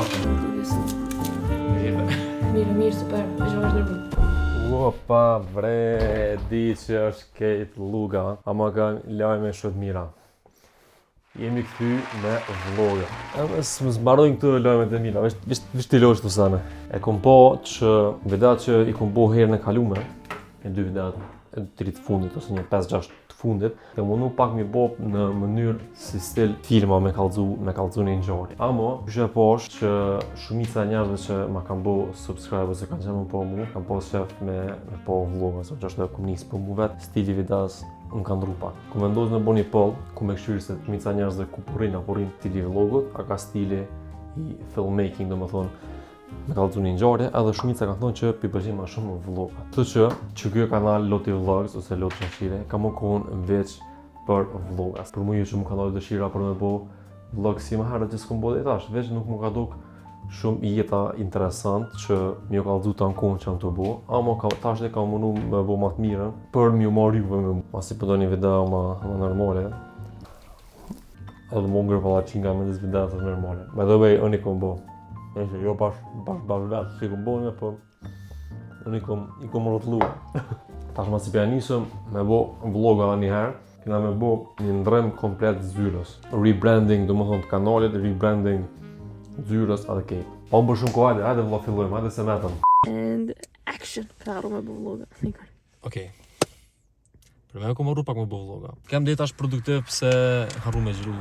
bashkë. Mirë, mirë, super. Është vazhdo rrugë. Opa, bre, di që është kejt lluga, ama ka lajme shumë të mira. Jemi kthy me vloga. Edhe s'më zbarojnë këto lajmet e mira, veç veç veç ti losh të sane. E kom po që videot që i kom bo herën e kalume, e dy videot e tri të fundit ose një 5-6 të fundit, e mundu pak mi bo në mënyrë si stil filma me kallzu, me kallzu një ngjarje. Amo, që e posh që shumica e njerëzve që ma kanë bo subscribe ose kanë qenë më po mu, kanë pas qef me, me po vloga, se që është e kom nisë për mu vetë, stili videos më ka ndru pak. Ku vendos me bo një poll, ku me këshyrë se shumica e njerëzve ku po rrinë, apo rrinë stili vlogut, a ka stili i filmmaking, do më thonë, me kallzu një ngjarje, edhe shumica kanë thonë që pi pëlqen ma shumë vlogat. Kështu që, që ky kanal Loti Vlogs ose Loti Shashire, ka më konë veç për vlogas. Për mu ju që më ka dalë dëshira për me bo vlog si më herët që s'kom bo dhe tash, veç nuk më ka duk shumë jeta interesant që mi ju kallzu të ankon që jam të bo, ama ka, tash dhe kam mundu me bo ma të mirën për mi ju marrë juve me masi po do një video ma, ma normale. Edhe më ngrë palaçinka me disa video të normale. By the way, unë i kom bo. Nëse jo bash bash bash vetë, si kom bo një, po unë i kom i kom rrotullu. Tash masi po ja nisëm me bo vloga një herë, kena me bo një ndrrim komplet zyrës. Rebranding, do më thonë të kanalit, rebranding zyrës edhe kejt. Pa më bërë shumë kohë, hajde, hajde vëlla fillojmë, hajde se metëm. And action. Ka harru me bo vloga. Okej. Për me kom harru pak me bo vloga. Kem dhe tash produktiv pse harru me xhiru.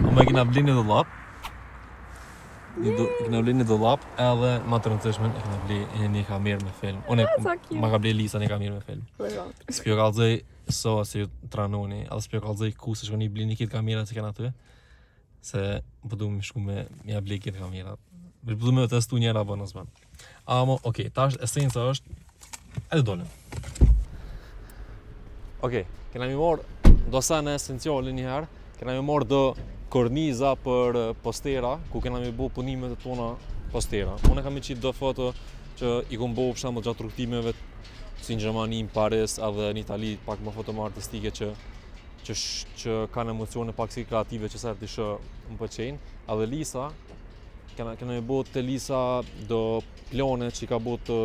Ama e kena ble një dollap. Një do, e kena ble një dollap edhe ma të rëndësishmen e kena ble një, një kamerë me film. Unë Ah, sa cute. ma ka ble Lisa një kamerë me film. S'pjo kallzoj so se ju tranoni, edhe s'pjo kallzoj ku se shkoni blini këtë kamera që kanë aty. Se po du me shku me ja ble këtë kamera. Po du me testu njëra apo mos bën. Amo, okej, tash esenca është edhe dolën. Okej, kena mi marr do sene esenciale një herë, kena mi marr do korniza për eh, postera, ku kena mi bo punimet e tona postera. Unë kam i qitë do foto që i kom bo për shembull gjatë rrugëtimeve si në Gjermani, në Paris, edhe në Itali, pak më foto më artistike që që, sh, që kanë emocione pak si kreative që sa herë t'i shoh më pëlqejnë. Edhe Lisa, kena, kena mi bo te Lisa do plane që i ka bo të,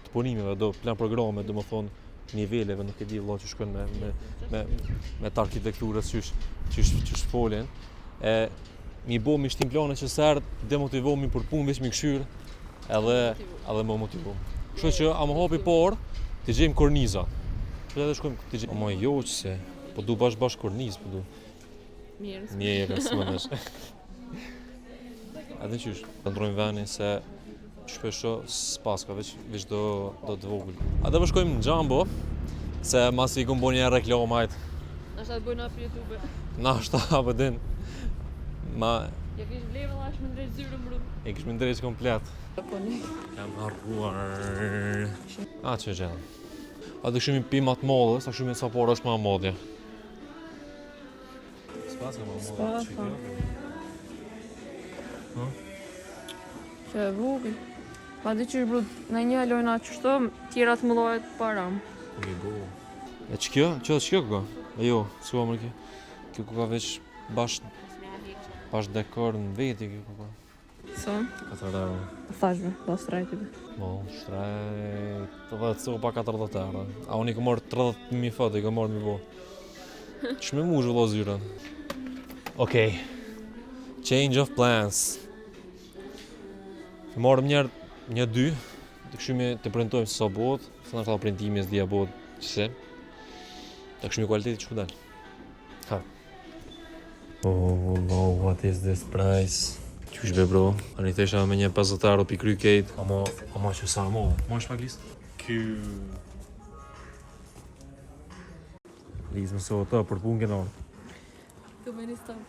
të punimeve, do plan programe, do më thonë niveleve, nuk e di vëlla që shkon me me me me të arkitekturës qysh qysh qysh folin. E mi bo mi shtim plane që sa herë demotivohemi për punë veç mi këshyr edhe edhe më motivu. Kështu që a më hapi por të gjejmë korniza. Po edhe shkojmë të gjejmë. Ama jo që se, po du bash bash kornizë, po du. Mirë. Mirë, s'më nesh. Edhe qysh, të ndrojmë venin se shpesho s'paska, veç, veç do, do të vogël. Ate po shkojmë në Jumbo, se masi i kom bo një reklamë hajt. Nashta të bojnë për YouTube. Nashta, apo din. Ma, Ja kish ble vëlla është me ndrejt zyrën bru. e kish me ndrejt komplet. Po ne. Kam harruar. A, që gjellë. A të këshimi pi ma të madhe, sa këshimi sa por është ma madhja. S'paska ma madhe. S'paska. Që e vogël. Pa di që është bru, në një lojna qështu, tjerat më llojet para. Po mi bo. E që kjo? Që është kjo këka? E jo, s'ka më kjo. Kjo këka veç bash, bash dekor në veti kjo këka. So, 4 euro. thash be, do strajti be. Po, shtrejt, dhe copa 40 euro. A unë i kom marrë 30.000 foto, i kom marrë mi bo. Që me mush vëlla zyrën? Okej. Change of plans. Të marrëm njerë, një dy, të këshymi të printojmë se sa bëhet, se nështë printimi s'di a bëhet, qëse. Të këshymi kualiteti që ku dal. Ha. Oh no, what is this price? Qysh be bro? Ani thesha me një 50 euro pi kry kejt. Ama, ama që sa mo? Mo është pak lisë? Ky. Lisë më so të për punë kena ardhë. Të më një stop.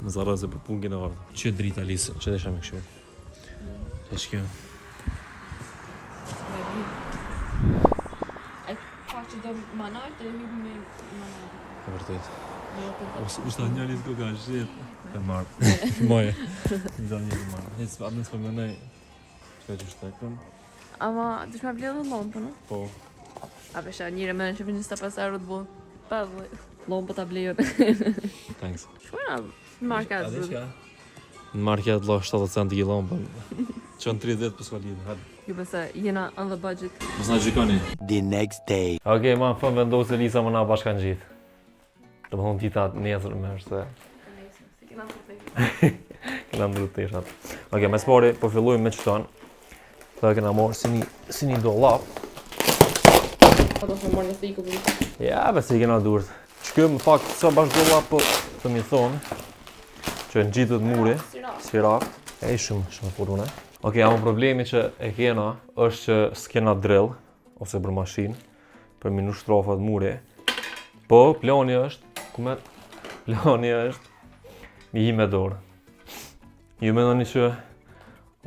Më zarra se për punë kena ardhë. Që drita Lisë, që desha me këshyrë. Që është kjo? E pa që do ma nalt, e hyp me ma nalt. E vërtet. Jo, po. Ose ushta një Lisë koka, shit. E marrë. Moje. Nxan një të marrë. Hiç atë s'po mendoj. Çka që shtekën? Ama, dush me ble dhe lompën, no? Po. A pesha, njëre më që për 25 euro të bo. 50. Lompë ta blejën. Thanks. Shkojna në marka A di zë. çka? Në market lo 70 cent i llampën. Qën 30 për s'ka lidhje, hajde. Ju besa jena on the budget. Mos na gjykoni. The next day. Okej, ma në fund vendosë Lisa më na bashka në gjithë. Do më thonë dita nesër më është se kena ndru teshat. Okej, me spori, po fillojmë me qëton. Këta kena marrë si një, si një dollap. Po do të marrë një thikë brut. Ja, besa i kena durt. Që më fakt, sa bash dollap, po të mi thonë, që në gjithët muri, si raft. E shumë, shumë furune. Okej, ama problemi që e kena është që s'kena drill, ose për mashinë, për mi nushtrofat muri. Po, plani është, ku me, plani është, mi hi me dorë. Ju mendoni që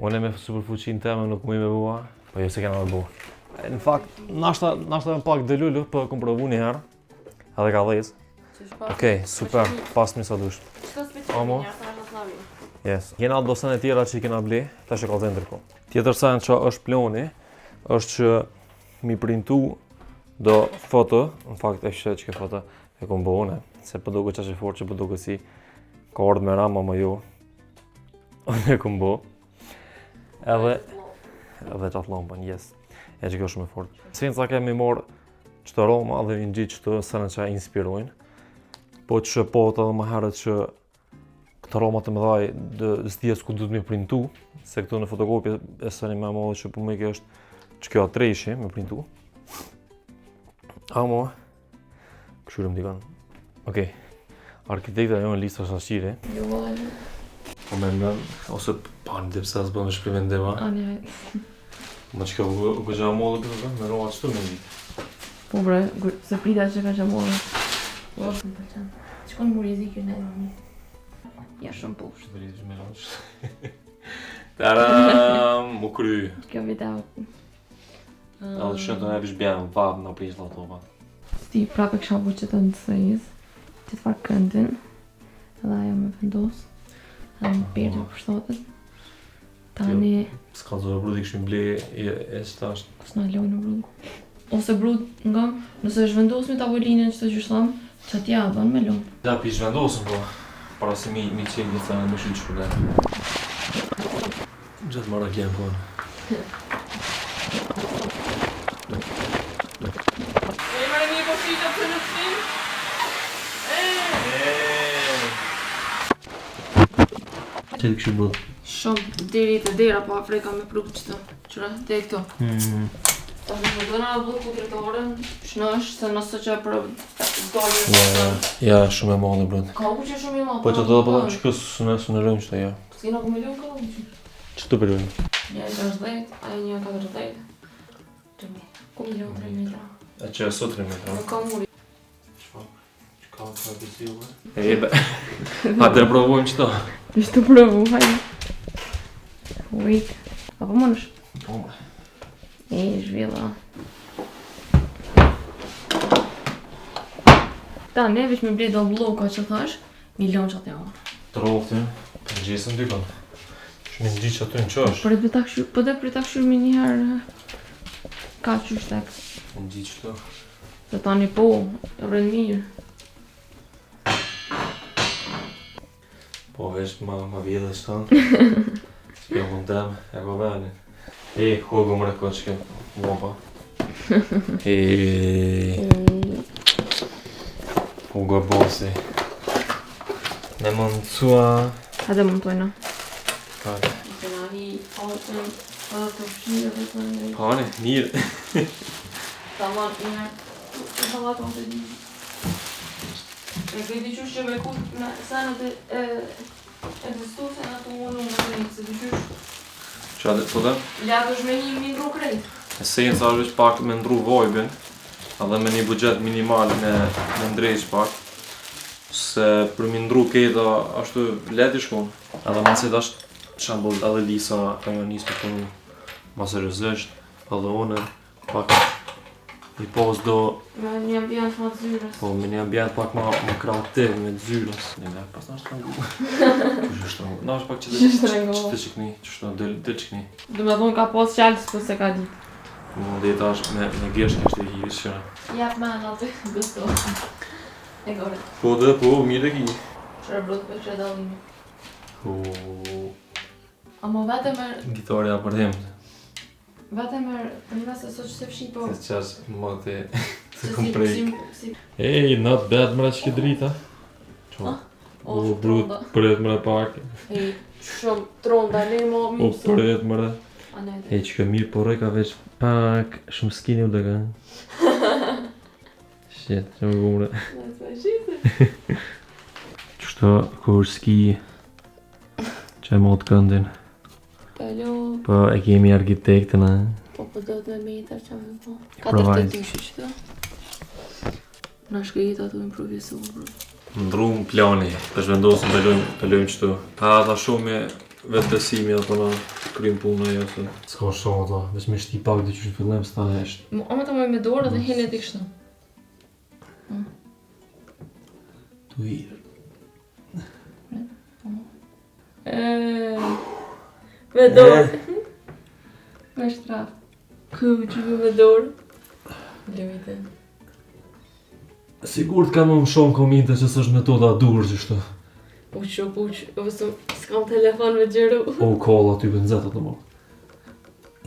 unë me superfuqinë teme nuk muj me bua, po jo se kena me bu. E, Në fakt, nashta, nashta me pak delulu, po kom provu një herë, edhe ka dhezë. Okej, super, pas mi sa dush. Çto special Amo. njerëz na do të Yes. Kena do sene tjera që i kena ble, tash e ka dhënë ndërkohë. Tjetër sen që është plani, është që mi printu do foto, në fakt e shë që ke foto e kom bo une, se po duket qaq e fort që po duket si ka ardhë me rama, më jo. Unë e kom bo. Edhe, edhe qatë lampën, yes. E që kjo shumë e fort. Senca kemi marrë qëto roma dhe i ngjit qëto sene që e inspirojnë. Po që po të edhe më herët që këto roma të mëdhaj dë s'di as ku duhet me printu, se këtu në fotokopje e sëni më e madhe që po më ke është që kjo treshi me printu. Amo, këshyrëm dikon. Okej, arkitekta jonë Lisa Shaqiri, Jo, vallai. po mendon, ose pa në pse as bën veç për mendim, a? Ani, hajde. Ma që kjo u u gëgja mollë këtë, me rova qëtu me ditë. Po bre, gur- se prita që ka qamorë. Po, më pëlqen. Shkon muri i zi kjo në më. Ja shumë poshtë. Bëri me lash. Taram, u kry. Kjo video. Edhe shumë të ne vish bjerë, vapë në prish laptopa. Sti, prapë kisha bu që të në sëjës, që të farë këndin, edhe ajo me vendos, edhe më perë të përshtatet. Tani, S'ka të brudi këshim ble e, e që tash. s'na lojnë në brud. Ose brud nga, nëse është vendos me tavolinën që të gjysh thamë, që atja bën me lon. Da pish vendosën po. Para se mi mi qenë një thënë me shqytë shkurde. Gjatë marra kjenë po. E mërë mi po shqytë pse nuk shqytë? Që të këshim brud? Shumë, deri te dera po afre kam me pru qëto. Qëra, deri këto. Hmm. Ta më të dhëna blloku drejtoren, shnosh se nëse që për dalje. Ja, ja, ja, shumë e madhe brud. Ka u që shumë i madh. Po që të dhe po që kjo s'në s'në rëmë që të ja. S'kena ku me lënë ka u që. Që të përjojnë? 1.60, ajo 1.40. 3 metra. Ku mi lënë 3 metra? E që e sot 3 metra. Nuk ka muri. Çfarë? Çka ka bizi u? E be. A të provojmë qëto? Është të provu, hajde. Wait. Apo mundesh? Po, më. E, zhvilla. Ta, ne veç me ble do blloka që thash, mi lënë që atë janë. Troftin, për gjesën dikon. Që mi ngjiq aty në qosh. Për të ta këshyr, po dhe për ta këshyr me njëherë ka qysh tek. Më ngjiq këto. Se tani po, rrën mirë. Po veç ma, ma vjedhë qëto. S'kjo mund tem, e ko venin. E, hogu më reko që kjo lompa. E, Hugo Bossi. Me mundësua. Hajde montojna. Hajde. Kena hi altën, edhe të fshirë dhe të në Pane, mirë. Tamam, një Inshallah të të di. E ke di qysh që me kut me senet e e e dëstu se në të unë me të se di qysh Qa dhe të dhe? Letë është me një mi ndru krejt. Esenca është veç pak me ndru vojbin, edhe me një buxhet minimal me, me ndreq pak, se për mi ndru keta ashtu lehtë i shkon. Edhe masi tash, shembull edhe Lisa ka jo nis me punu ma seriozisht, edhe unë pak i pas do Me një ambient më të zyrës. Po, me një ambient pak ma, ma kreativ, me të zyrës. Një me pas na shtrangu. Qysh është shtrangu? Na është pak që Qysh të shtrangu? që të qikni, që shtë del del qikni. Do me thonë ka pas qalës, po se ka ditë. Më dhe tash me me gisht kishte i hirë që. Jap me anë aty, gusto. E gore. Po dhe po, mirë e ki. Qërë brut për që dallimi. U, Ama vetëm er, gitarja për tim. vetëm er, të më se sot që se fshi, po... Se qash moti Se se kom si- prek. si- si- Ej, not bad mëra që ke drita. Qa? Ah, U, O, brut, tronda. pret mëra pak. Ej, shumë tronda, ne mo U, mësu. pret mëra. A ne, Ej, që ke mirë, po rreka veç pak shumë skini u dëka. Shit, që më gumre. ne, se shite. Qështo, kur s'ki që e mot këndin. Po, lo, Po, e kemi arkitektën, a? po po do të me metër që me po. Improvise. 42 që Na shkrijt ato improvizu, bro. Ndrum plani, tash vendosëm të lojmë, të lojmë qëtu. Pa ata shumë me vetëbesimi apo na krym punë ajo se. S'ka shumë ato, veç me shti pak diçka në fillim s'ta është. Mo, ama të moj me dorë dhe hene ti kështu. Tu i. E, Me dorë. Me shtraf. Ku që me dorë. Lujte. Sigurt ka më shumë komente që s'është metoda e duhur qështu. Puqo, puq, ose s'kam telefon me xhiru. O kolla aty për nxehtë ato mo.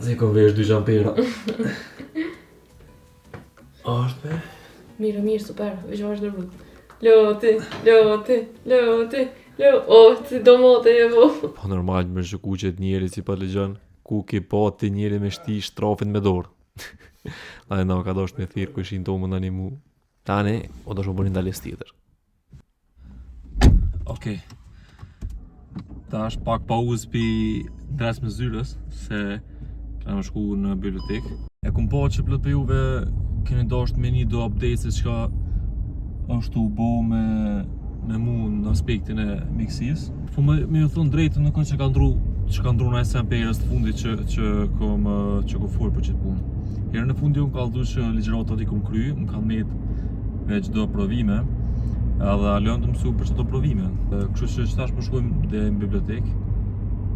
Se i kom vesh dy xhampera. Është be? Mirë, mirë, super, veç vazhdo rrugë. Loti, loti, loti, lo, o, si do mote je po. Po normal më shku që të njeri si pa lëgjon, ku ke pa ti njeri me shti shtrafin me dorë. Ai na ka dosht me thirr ku ishin to më ndani mu. Tani o do të bëni ndalesë tjetër. Okej. Tash pak pauzë pi dres me zyrës se kena më shku në bibliotekë. E kum pa që plot për juve keni dasht me një do update se çka është u bo me me mu në aspektin e mjekësisë. Po me, me ju thonë drejtën nuk është që ka ndru që ka ndru në sen për herës të fundit që që kom eh, që kom folë për qëtë punë. Herën e fundit unë kallzu që ligjëratat i kom kry, më kanë met me çdo provime, edhe alo jam të mësu për çdo provime. Eh, Kështu që që tash po shkojmë deri në bibliotekë,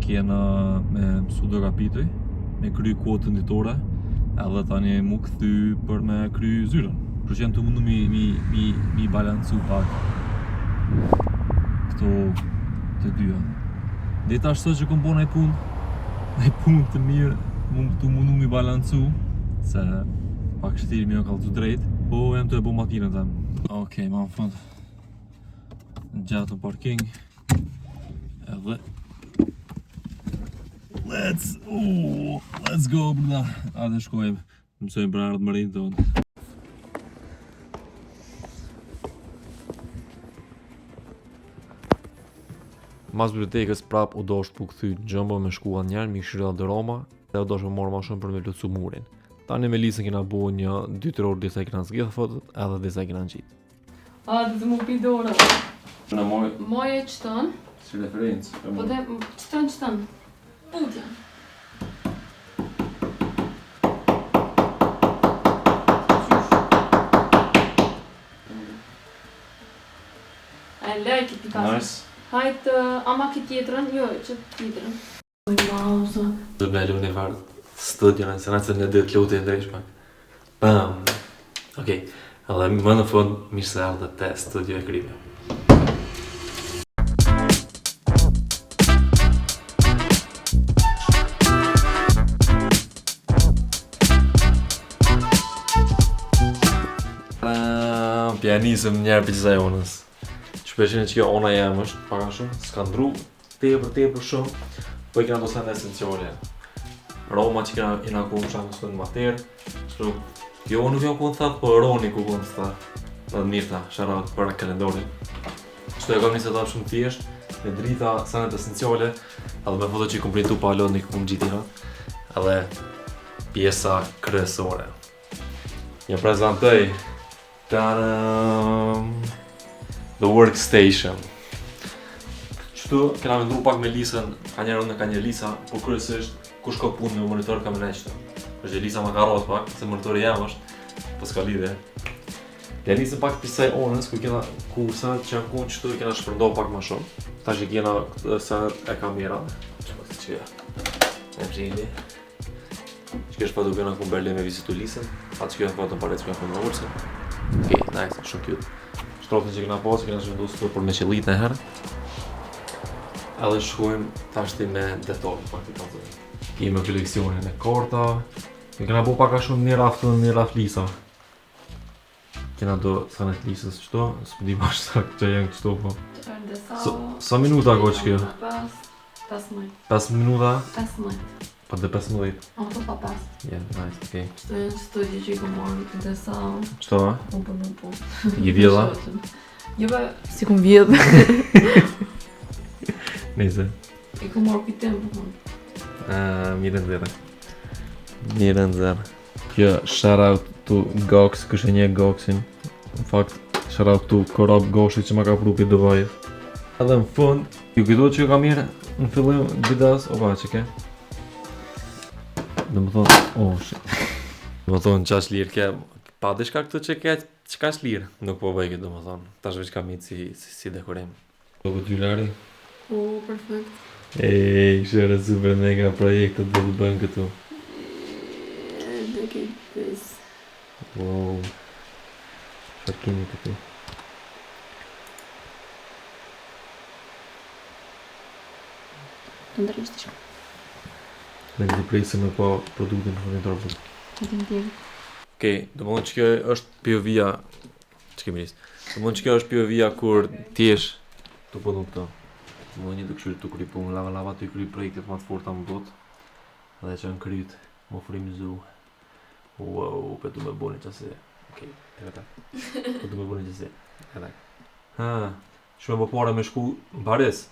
kena me mësu do kapituj, me kry kuotën ditore, edhe tani mu kthy për me kry zyrën. Kështu që jam të mundu mi, mi, mi, mi balancu pak këto të dyja. Dhe tash sot që kom bo naj punë, naj punë të mirë, mu, të mundu mi balancu, se pak shtiri mi jo kallzu drejt, po jam të e bo makinën tem. Okej, ma në fund, gjatë në parking, edhe Let's, ooh, let's go, brother. Atë shkojmë, mësojmë për ardhmërinë tonë. Mas bibliotekës prap u dosht pu kthy në Jumbo me shkua njerë, mi këshyra dhe Roma dhe u dosht me marrë ma shumë për me plotësu murin. Tani me Lisën kena bo një 2-3 orë disa i kena zgjedh fotot edhe disa i kena ngjitë. A, dhe të mu pi dora. Në moj Moje qëton, si referencë. po dhe qëton, qëton. Putja. E lej këtë Picasso. Nice. Hajt, eh, ama këtë tjetrën, jo, që tjetrën. Oj, mausa. Do të lëmë një farë studio në se në ditë lutje ndresh pak. Bam. Okej. Edhe më në fund mirë se erdhët te studio e krime. Bam, Pianisëm njerë për gjitha jonës. Shpeshin e që kjo ona jem është, pak a shumë, s'ka ndru tepër tepër shumë, po i kena do sende esenciale. Roma që kena jena ku më shamë në mater, kështu, jo nuk jam kun thatë, po Roni ku kun thatë. Dhe të mirë tha, shara për kalendarin. Kështu e kam një setup shumë thjesht, me drita, sendet esenciale, edhe me foto që i kom printu pa lodhë, nuk i kom gjitë ha. Edhe pjesa kryesore. Ja prezantoj Tadam! The Workstation. Qëtu kena me ndru pak me Lisën, ka njerë unë, ka një Lisa, po kryesisht kush ka punë me monitor ka me nejt qëtu. Është që Lisa ma ka rrot pak, se monitori jam është, po s'ka lidhje. Ja nisëm pak pisaj onës, ku kena, ku senet që janë konë qëtu i kena shpërndo pak ma shumë. Tash i kena këtë senet e kamerave. Që po të qeja. E mshili. Që kjo është foto kena ku në Berlin me vizitu Lisën, atë që kjo është foto në Paris ku kena me Ursën. Okej, nice, shumë cute. Shtrofin që kena pasë, kena zhvendosur këtu për me qellit në herë. Edhe shkojmë tashti me detalet pak të kallzoj. Kemi koleksionin e karta. Ne kena bo pak a shumë një raft dhe një raft lisa. Kena do sene të lisës qëto, s'po di bash sa që janë qëto po. Sa, sa minuta ka që kjo? 15. 5 minuta? 15. Po dhe 15. A më pa 5. Yeah, nice, okej. Qëto janë qëto gjë që i kom marrë në desa. Qëto, a? Po po po po. I vjedha? Jo ba, si kum vjedh. Nejse. I kom marrë kujtim, po. Uh, mirë nxerë. Mirë nxerë. Kjo shout out to Gox, kush e njeh Goxin. Në fakt, shout out to Korab Goshi që ma ka pru për Dubai. Edhe në fund, ju kujtohet që ju ka mirë në fillim videos, opa, që ke? Do më thonë, oh shit. Do më thonë, qash lirë ke, pa diçka këtu që ke, që ka lirë. Nuk po bëj këtë, do më thonë. Tash veç ka mitë si, si, si dekorim. Po ku ty Lari? Po, perfekt. Ej, shere super mega projektet do të bëjmë këtu. Look at this. Wow. Çfarë kemi këtu? Të ndërrish diçka. Ne të presim me pa produktin përfundimtar. Të të ndjek. Okej, do më thonë që kjo është POV-a që kemi nis. Do më thonë që kjo është POV-a kur ti jesh të punu këto. Do më thonë një të këshyrë të kry punë, lava lava të kry projektet më të forta më botë. Dhe që në kryt, më frymzu. Wow, pe du me bo një qase. Okej, të veta. Po du me bo një qase. Edhe. Ha, shumë më pare me shku në Paris.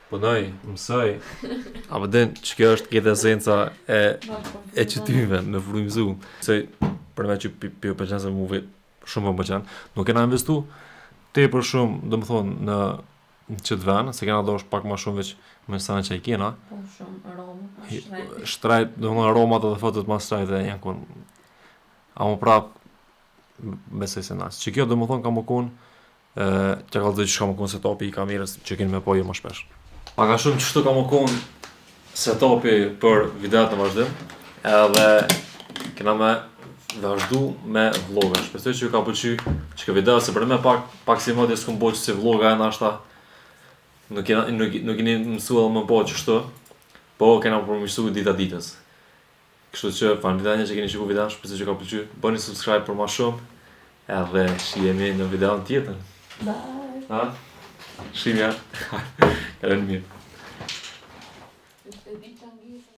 Punoj, mësoj. A më den që kjo është këtë esenca e e qytyve me frymzu. Se për me që pi pi pëlqen se mu vet shumë po më pëlqen. Nuk kena investu tepër shumë, do më thonë, në në qëtë vend, se kena dosh pak ma shumë veç me sana që i kena. Po shumë aroma, po shtrejt. Shtrajt, do më thonë, aromat edhe fotot ma shtrajt e janë kon. Ama prap, besoj se nas. Që kjo do më thonë ka më kon, e, që ka që ka më kon setupi i kamerës që keni me po jo më shpesh. Pak a shumë qështu ka më kon setupi për videot në vazhdim, edhe kena me vazhdu me vloga. Shpresoj që ju ka pëlqy që kjo video se për me pak pak si modje s'kum bo që si vloga e nashta nuk kena nuk, nuk keni mësu edhe më po qështu, po kena përmirësu dita ditës. Kështu që faleminderit që keni shikuar videon, shpresoj që ju ka pëlqyer. Bëni subscribe për më shumë. Edhe shihemi në videon tjetër. Bye. Ha? Shihemi. Kaloni mirë. E di që anglisht.